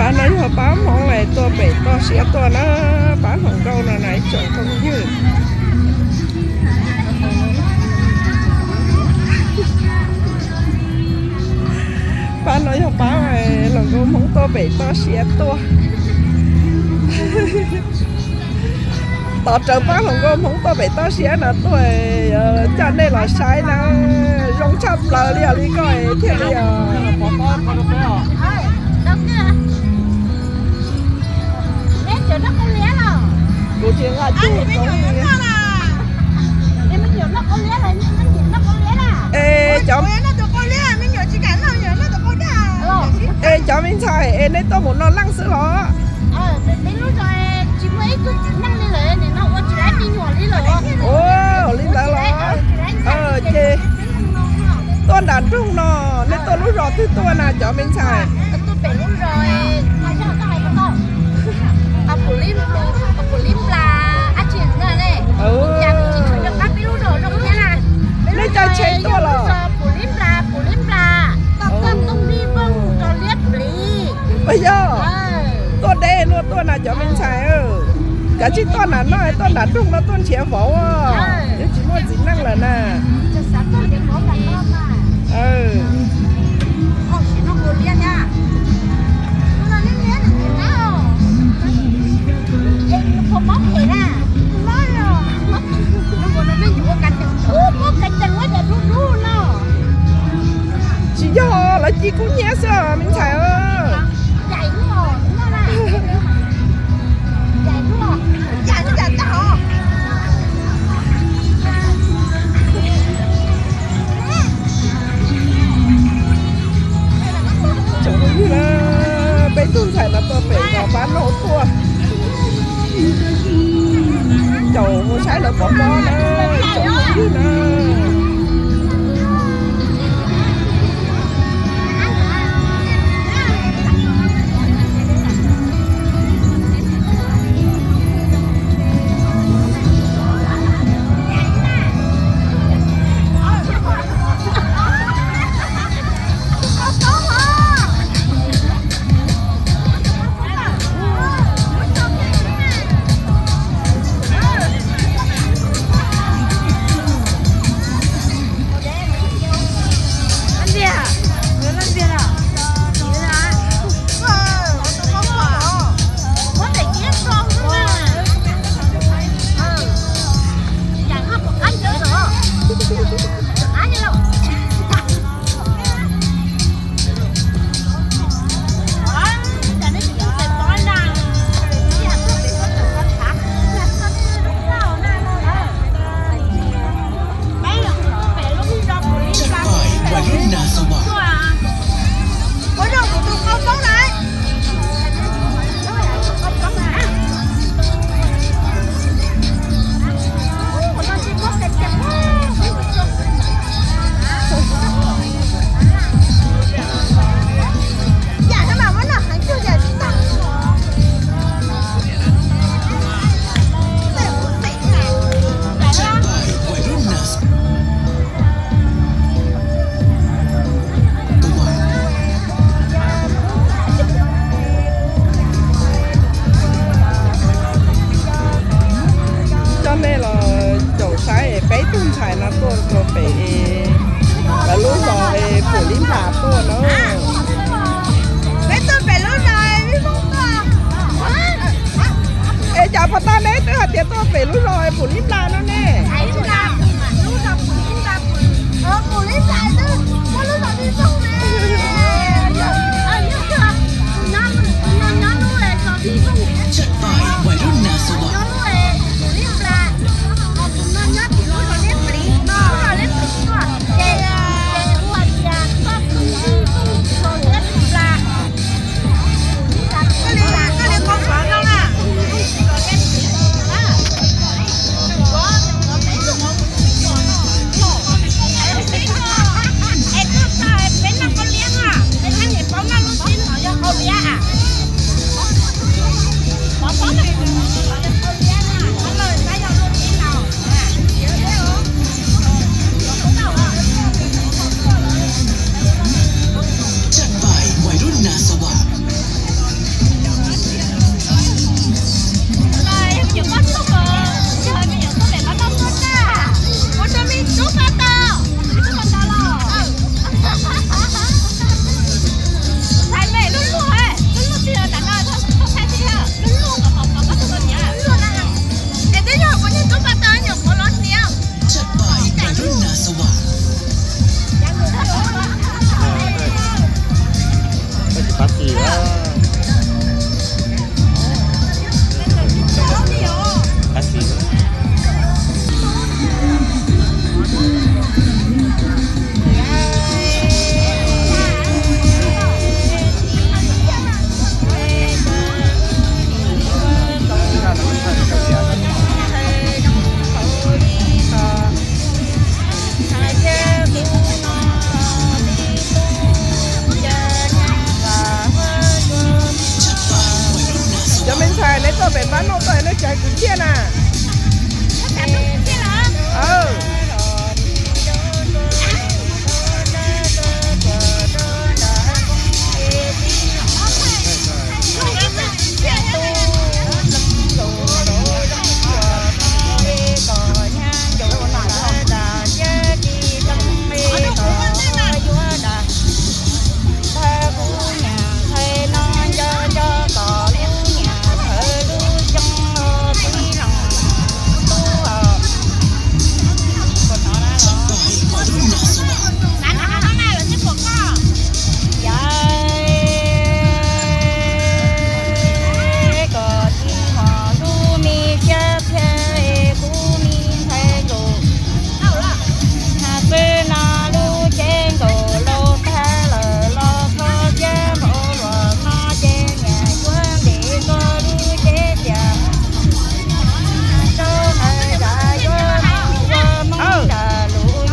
No yog pab Hmoob lawv tuaj pem toj siab tuaj na, pab hluas nkauj no na ib tsoom phooj ywg. Pab no yog pab hluas nkauj Hmoob tuaj pem toj siab tuaj. Tos rawv pab hluas nkauj Hmoob tuaj pem toj siab no tuaj, coj nej los saib na, zoo tshaj plaws li os li koj thiaj li os. Kuv tsis nqa cub. Es cov, es cov me ntxhais es nej tuaj mus noj leej xwb los? Ua li ntawd los? Ces tuaj nram nroog no, nej tuaj lub zos twg tuaj na cov me ntxhais? Nej caij tsheb tuaj los? Yog tuaj deb luaj tuaj na cov me ntxhais. Kav tsij tuaj nram no, tuaj nram nroog no tuaj nrhiav vauv, yeej tsis muaj txiv neej lawm na. Tsis yog, lawv ci kub hnyiab xwb me ntxhais. Tsoom phooj ywg na, peb tug ntxhais no tuaj pem zos Pab Lauj tuaj. Caum mus saib lawv pov pob na, tsoom phooj ywg na. Coj nej los caum saib peb tug ntxhais no tuaj rau pem lawv lub zos Pum Lib Nplas tuaj na. Peb tuaj pem lub zos Vib Hmoob tuaj. Es cas puag ta neb twb hais tias tuaj pem lub zos Pum Lib Nplas no ne? Pem npab noj tuaj nej tsis hais kwv txhiaj na.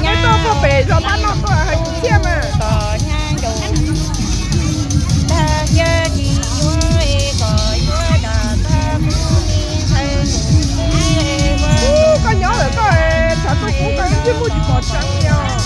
Nej tuaj puag pem zos npab noj tuaj hais kwv txhiaj mas. Ub, koj nyob lawm koj tshav tuaj kub koj ib ntsis muaj tsis pom tseeb li os.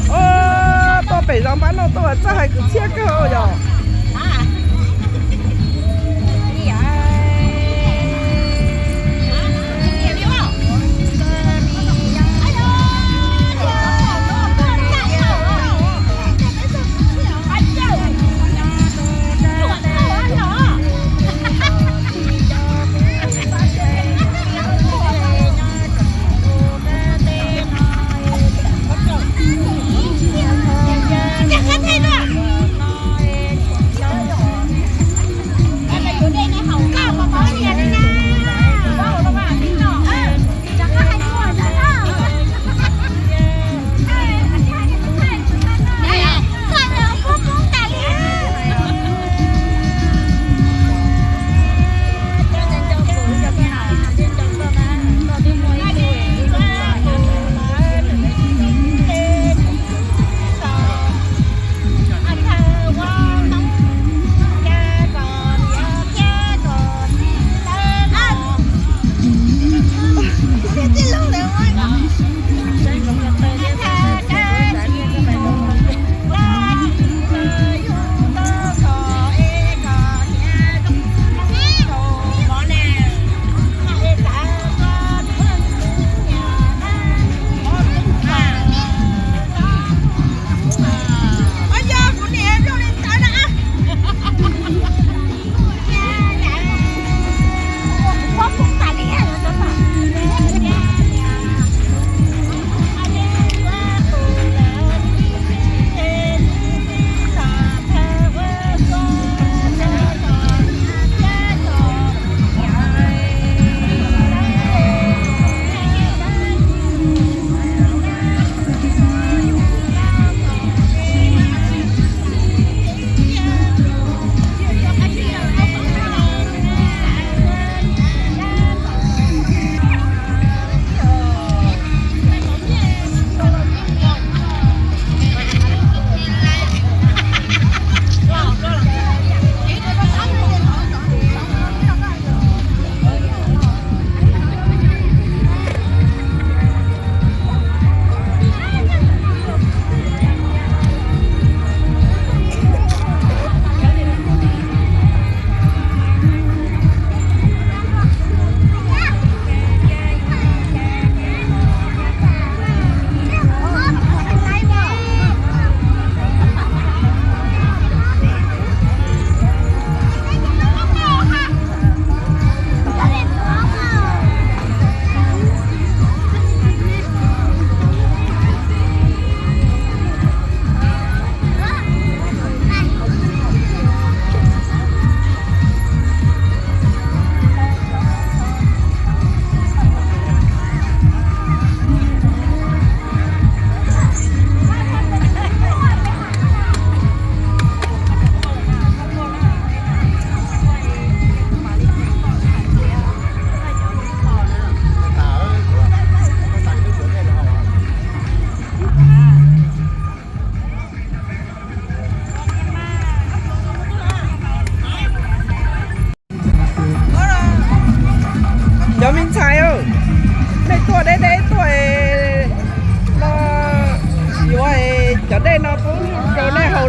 Ub, tuaj pem zos npab noj tuaj txawj hais kwv txhiaj kawg yog.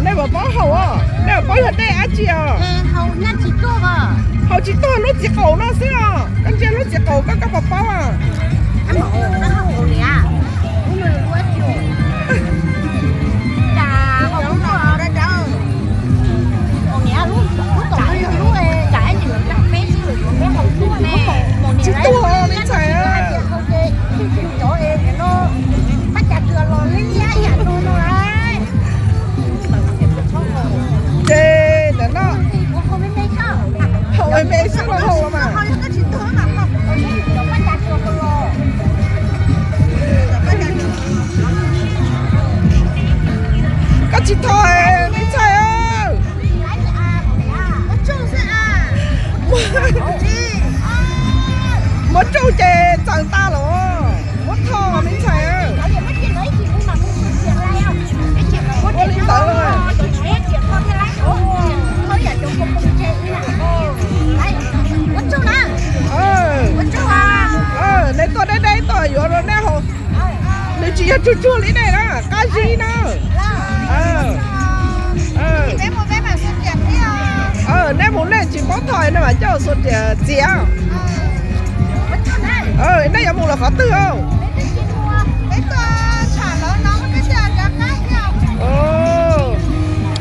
Nej puas paub haus os? Nej puas paub yog dej dab tsi os? Haus tsis tuag, lub txiv qaum no xwb os. Koj ntsia lub txiv qaum koj, koj puas paub? Tsis tuag li ntxhais. Ces ntawm no haus me me xwb los haus los mas. Koj tsis thov me ntxhais. Muab tsauj ces txaws tas los muab thov me ntxhais. Ua li ntawd. Nej tuaj deb deb tuaj yuav rau nej haus. Nws tsis yog tsuag tsuag li nej na, qab zib na. Nej mus nej tsis paub thov nej mam coj xuas riam txiav. Nej yuav mus los qhov twg?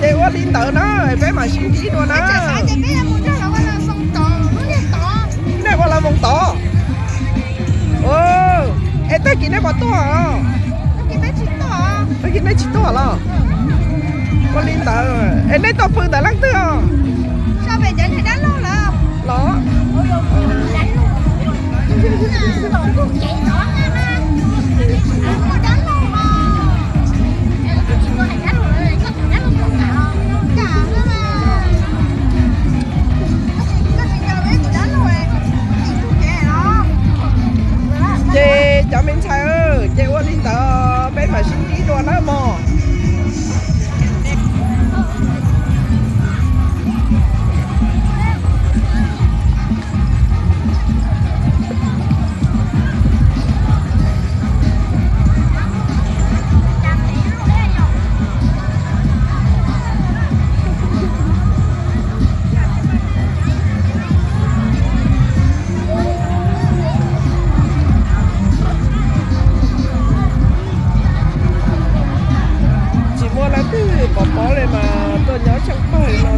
Ces ua li ntawd na, peb mam sib ntsib dua na. Nej ua los voos tod. Es tag kis nej puas tuaj? Tag kis nej tsis tuaj los? Ua li ntawd es nej tuaj pw ntawm leej twg os? Los ces cov me ntxhais, ces ua li ntawd peb mam sib ntsib dua nawb mog. Tsis muaj leej twg pov pob li mas tuaj nyob tsheej pawg li no.